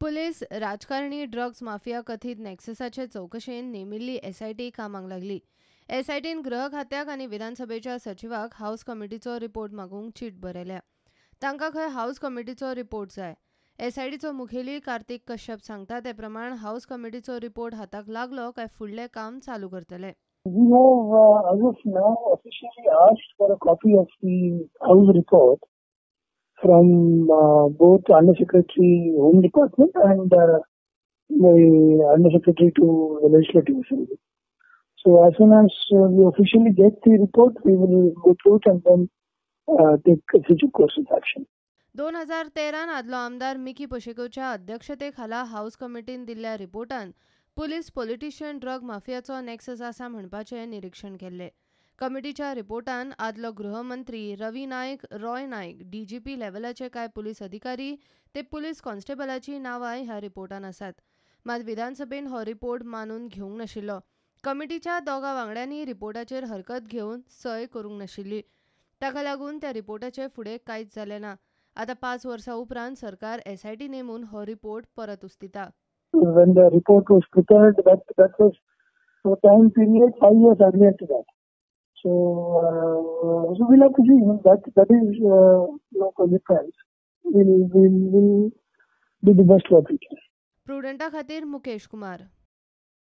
Police राजकारणी drugs mafia कथीत नॅक्ससाचे चवकशेन नेमिल्ली SIT कामाक लागली. एसआयटीन गृह खात्याक आनी विधानसभेच्या सचिवाक हाऊस कमिटीचो रिपोर्ट मागूंक चीट बरयल्या. तांकां खंय हाऊस कमिटीचो रिपोर्ट जाय. एसआयटीचो मुखेली कार्तिक कश्यप सांगता ते प्रमाण हाऊस कमिटीचो रिपोर्ट हाताक लागलो काय फुडलें काम चालू करतले. We have as of now officially asked for a copy of the House report from both Under Secretary Home Department and the Under Secretary to the Legislative Assembly. So as soon as we officially get the report, we will go through it and then take a future course of action. 2013 आदलो आमदार Mickey पशेकोच्या अध्यक्षतेखाला house कमिटीन दिल्ल्या रिपोर्टान police politician drug माफियाचो नॅक्सस आसा म्हणपाचें निरीक्षण केल्लें. कमिटीच्या रिपोर्टान आदलो गृहमंत्री रवी नायक, रॉय नायक, डीजीपी लेव्हलाचे कांय पुलीस अधिकारी ते पुलीस कॉन्स्टेबलाची नांवांय ह्या रिपोर्टान आसात. मात विधानसभेन हो रिपोर्ट मानून घेवंक नाशिल्लो. कमिटीच्या दोगा वांगड्यांनी रिपोर्टाचेर हरकत घेवन सय करूंक नाशिल्ली. ताका लागून त्या रिपोर्टाचें फुडें कांयच जालें ना. आतां 5 वर्सां उपरांत सरकार एसआयटी नेमून हो रिपोर्ट परत उस्तिता. When the report was prepared, that was the time period 5 years earlier to that. So we'll have to see. That is no consequence. We'll do the best what we can. प्रुडंटा खातीर मुकेश कुमार.